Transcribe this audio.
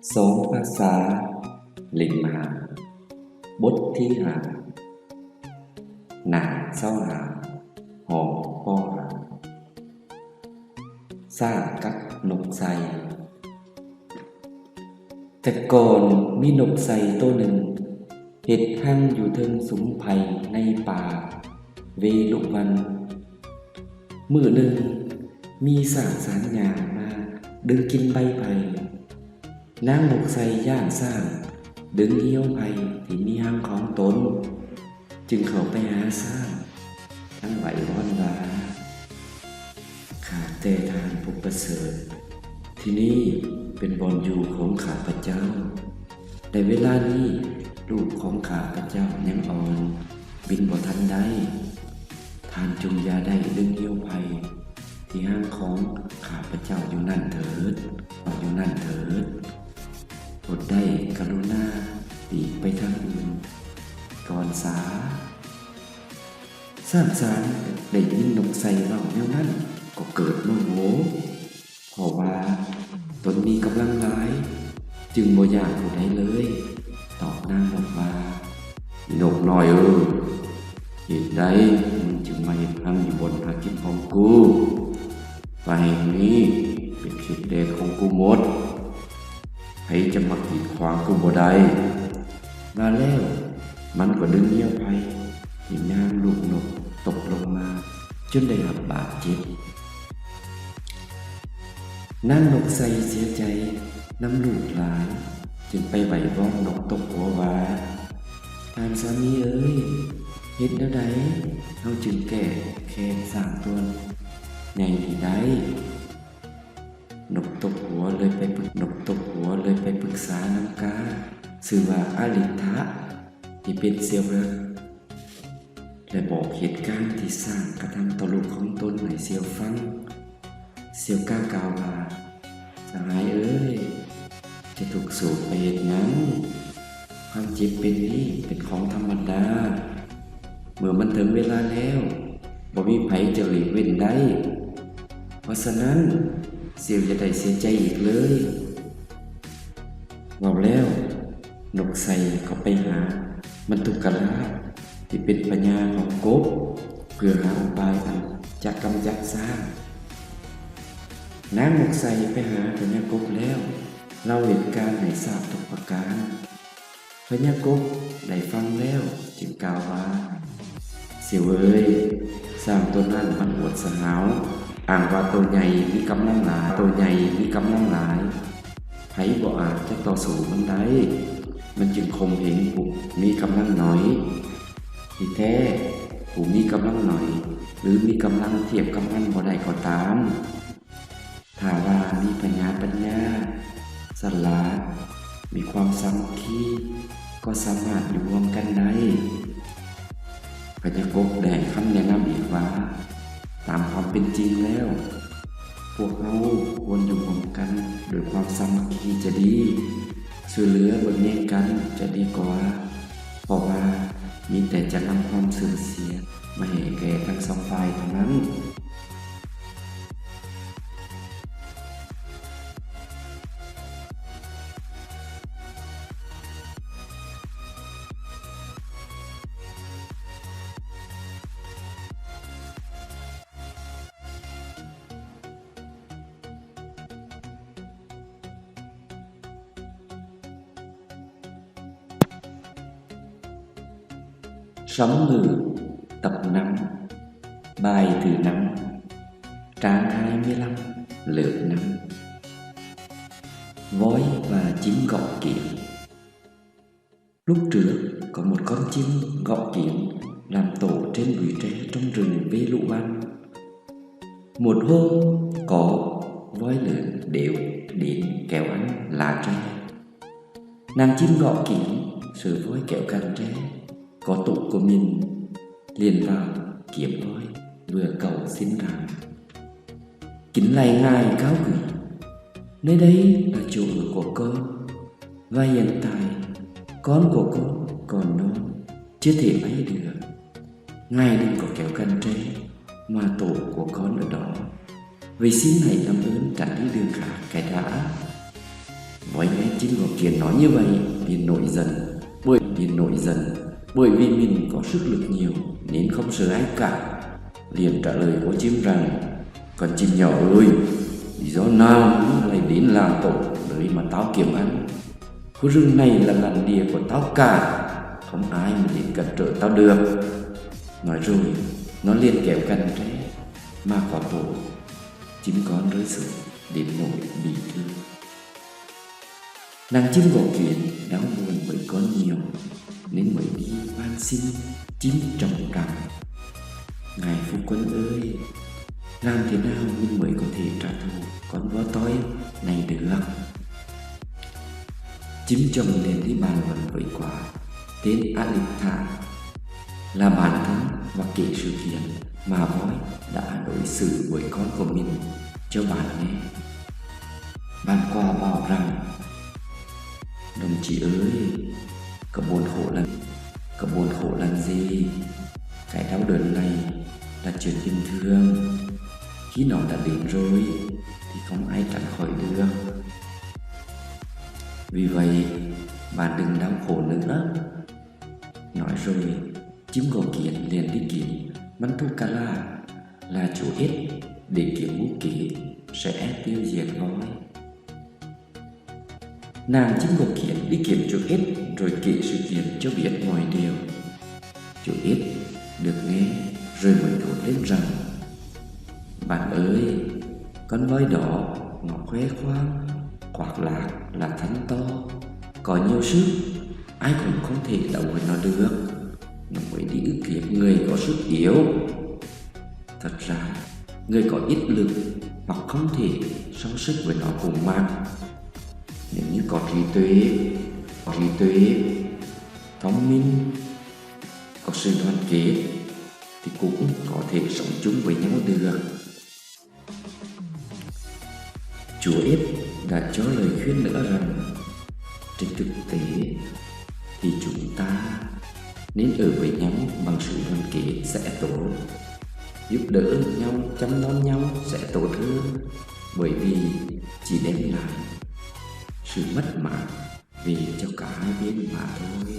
ສອງພາສາເຫຼັ້ນມາ ບົດທີຫ້າ ໜ້າຊາວຫ້າ ຫໍ ປໍຫ້າ ຊ້າງກັບນົກໄຊ. ແຕ່ກ່ອນມີນົກໄຊໂຕໜຶ່ງ ເຮັດຮັງຢູ່ເທິງສຸມໄຜ່ໃນປ່າເວລຸວັນ. ມື້ໜຶ່ງ ມີຊ້າງສາມຢ່າງມາດຶງກິນໃບໄຜ່. ນາງນົກໄຊຢ້ານຊ້າງດຶງຫ່ຽວໄຜ່ທີ່ມີຮັງຂອງຕົນ, ຈຶ່ງເຂົ້າໄປຫາຊ້າງ ທັງໄຫວ້ວອນວ່າ, ຂ້າແຕ່ທ່ານຜູ້ປະເສີດ, ທີ່ນີ້ເປັນບ່ອນຢູ່ຂອງຂ້າພະເຈົ້າ. ແຕ່ເວລານີ້ລູກຂອງຂ້າພະເຈົ້າຍັງອ່ອນ, ບິນບໍ່ທັນໄດ້. ທ່ານຈົ່ງຢ່າໄດ້ດຶງຫ່ຽວໄຜ່ທີ່ຮັງຂອງຂ້າພະເຈົ້າຢູ່ນັ້ນເຖີດ, ຢູ່ນັ້ນເຖີດ. ໂປດໄດ້ກະລຸນາປີກໄປທາງອື່ນກ່ອນສາ. ຊ້າງສາມໄດ້ຍິນນົກໄຊເວົ້າແນວນັ້ນ ກໍເກີດໂມໂຫ, ເພາະວ່າຕົນມີກຳລັງຫຼາຍ, ຈຶ່ງບໍ່ຢ້ານຜູ້ໃດເລີຍ. ຕອບນາງນົກວ່າ, ອີນົກນ້ອຍເອີຍ, ເຫດໃດມຶງຈຶ່ງມາເຮັດຮັງຢູ່ບ່ອນຫາກິນຂອງກູ? ປ່າແຫ່ງນີ້ເປັນເຂດແດນຂອງກູໝົດ, ໃຜຈະມາກີດຂວາງກູບໍ່ໄດ້. ວ່າແລ້ວມັນກໍດຶງຫ່ຽວໄຜ່ທີ່ນາງລູກນົກຕົກລົງມາ ຈົນໄດ້ຮັບບາດເຈັບ. ນາງນົກໄຊເສຍໃຈນຳລູກຫຼາຍ, ຈຶ່ງໄປໄຫວ້ວອນນົກຕົກຫົວວ່າ, ທ່ານສາມີເອີຍ, ເຮັດແນວໃດເຮົາຈຶ່ງແກ້ແຄ້ນຊ້າງຕົວໃຫຍ່ນີ້ໄດ້? ນົກຕົກຫົວເລີຍໄປປຶກ, ນົກຕົກຫົວເລີຍໄປປຶກສານຳກາຊື່ວ່າອາລິດທະ ທີ່ເປັນສ່ຽວຮັກ ແລະ ບອກເຫດການທີ່ຊ້າງກະທຳຕໍ່ລູກຂອງຕົນໃຫ້ສ່ຽວຟັງ. ສ່ຽວກາກ່າວວ່າ, ສະຫາຍເອີຍ, ຈະທຸກໂສກໄປເຮັດຫຍັງ? ຄວາມເຈັບເປັນນີ້ເປັນຂອງທຳມະດາ. ເມື່ອມັນເຖິງເວລາແລ້ວ, ບໍ່ມີໃຜຈະຫຼີກເວັ້ນໄດ້. ເພາະສະນັ້ນ, ສ່ຽວຢ່າໄດ້ເສຍໃຈອີກເລີຍ. ເວົ້າແລ້ວ, ນົກໄຊກໍໄປຫາມັນທຸກກະລາດທີ່ເປັນພະຍາຂອງກົບ ເພື່ອຫາອຸບາຍອັນຈະກຳຈັດຊ້າງ. ນາງນົກໄຊໄປຫາພະຍາກົບແລ້ວ ເລົ່າເຫດການໃຫ້ຊາບທຸກປະການ. ພະຍາກົບໄດ້ຟັງແລ້ວຈຶ່ງກ່າວວ່າ, ສ່ຽວເອີຍ, ຊ້າງຕົວນັ້ນມັນອວດສະຫາວ, ອ້າງວ່າໂຕໃຫຍ່ມີກຳລັງຫຼາຍ, ໂຕໃຫຍ່ມີກຳລັງຫຼາຍ. ໃຜບໍ່ອາດຈະຕໍ່ສູ້ມັນໄດ້, ມັນຈຶ່ງຂົ່ມເຫງຜູ້ມີກຳລັງໜ້ອຍ. ທີ່ແທ້, ຜູ້ມີກຳລັງໜ້ອຍ ຫຼື ມີກຳລັງທຽບກັບມັນບໍ່ໄດ້ກໍຕາມ, ຖ້າວ່າມີພະຍາປັນຍາ, ສະຫຼາດ, ມີຄວາມສາມັກຄີ, ກໍສາມາດຢູ່ຮ່ວມກັນໄດ້. ພະຍາກົບໄດ້ໃຫ້ຄຳແນະນຳອີກວ່າ, ຕາມຄວາມເປັນຈິງແລ້ວ, ພວກເຮົາຄວນຢູ່ຮ່ວມກັນດ້ວຍຄວາມສາມັກຄີຈະດີ, ຊ່ວຍເຫຼືອເບິ່ງແຍງກັນຈະດີກວ່າ, ເພາະວ່າມີແຕ່ຈະນຳຄວາມເສື່ອມເສຍມາໃຫ້ແກ່ທັງສອງຝ່າຍເທົ່ານັ້ນ. ຊຳມືຕັບນ້ຳ, ບາຍຖືນ້ຳ, ກາງຫາຍມີລຳເລີກນ້ຳ, ວອຍວ່າຈິ້ງເກາະກຽງ. Lúc trước có một con chim gõ kiểng làm tổ trên bụi tre trong rừng Vế Lũ Văn. Một hôm, có voi lớn đèo đến kéo ăn lá tre. Nàng chim gõ kiểng, sợ voi kéo cành tre, có tổ của mình, liền vào kiếm voi vừa cậu xin rằng: Kính lạy ngài cáo gửi, nơi đây là chỗ ở của con, và hiện tại con của con còn non, chưa thể bay được. Ngài đừng có kéo cành tre, mà tổ của con ở đó. Vậy xin hãy làm ơn tránh đi đường khác cái đã. Vậy nên Chính Ngọc Kiện nói như vậy, liền nổi giận. Bởi, liền nổi giận, bởi vì mình có sức lực nhiều, nên không sợ ai cả. Liền trả lời của Chính rằng: "Con chim nhỏ ơi, lý do nào nó lại đến làng tổ lưới mà táo kiểm ăn? Khu rừng này là làn địa của táo cả, không ai mà đến cản trở táo được." Nói rồi, nó liền kéo cành tre mà có tổ chim con rơi xuống đến nỗi bị thương. Nang Chính Ngọc Kiện đau buồn với con nhiều, nên mới đi van xin Chính Trọng rằng: "Ngài phu quân ơi, làm thế nào mình mới có thể trả thù con voi toi này được?" Chính Trọng liền đi bàn luận với quạ tên Aliptha, là bạn thân và kể sự kiện mà voi đã đối xử với con của mình cho bạn nghe. Bạn quạ bảo rằng: "Đồng chí ơi, có buồn khổ làm, có buồn khổ làm gì? Cái đau đớn này là chuyện bình thường. Khi nó đã đến rồi thì không ai tránh khỏi được. Vì vậy, bạn đừng đau khổ nữa." Nói rồi, Chính Ngọc Kiện liền đi kiếm Manthu Kala là chú ếch để kiếm mưu kế sẽ tiêu diệt voi. Nang Chính Ngọc Kiện đi kiếm chú ếch rồi kể sự kiện cho biết mọi điều. Chú ếch được nghe rồi mới thốt lên rằng: "Bạn ơi, con voi đó nó khoe khoang, khoác lác là thắng to, có nhiều sức, ai cũng không thể đấu với nó được. Nó mới đi ức hiếp người có sức yếu. Thật ra, người có ít lực hoặc không thể so sức với nó cùng mà. Nếu như có trí tuệ, có trí tuệ, thông minh, có sự đoàn kết thì cũng có thể sống chung với nhau được." Chú ếch đã cho lời khuyên nữa rằng: "Trên thực tế thì chúng ta nên ở với nhau bằng sự đoàn kết sẽ tốt, giúp đỡ nhau, chăm nom nhau sẽ tốt hơn, bởi vì chỉ đem lại sự mất mát về cho cả hai bên mà thôi."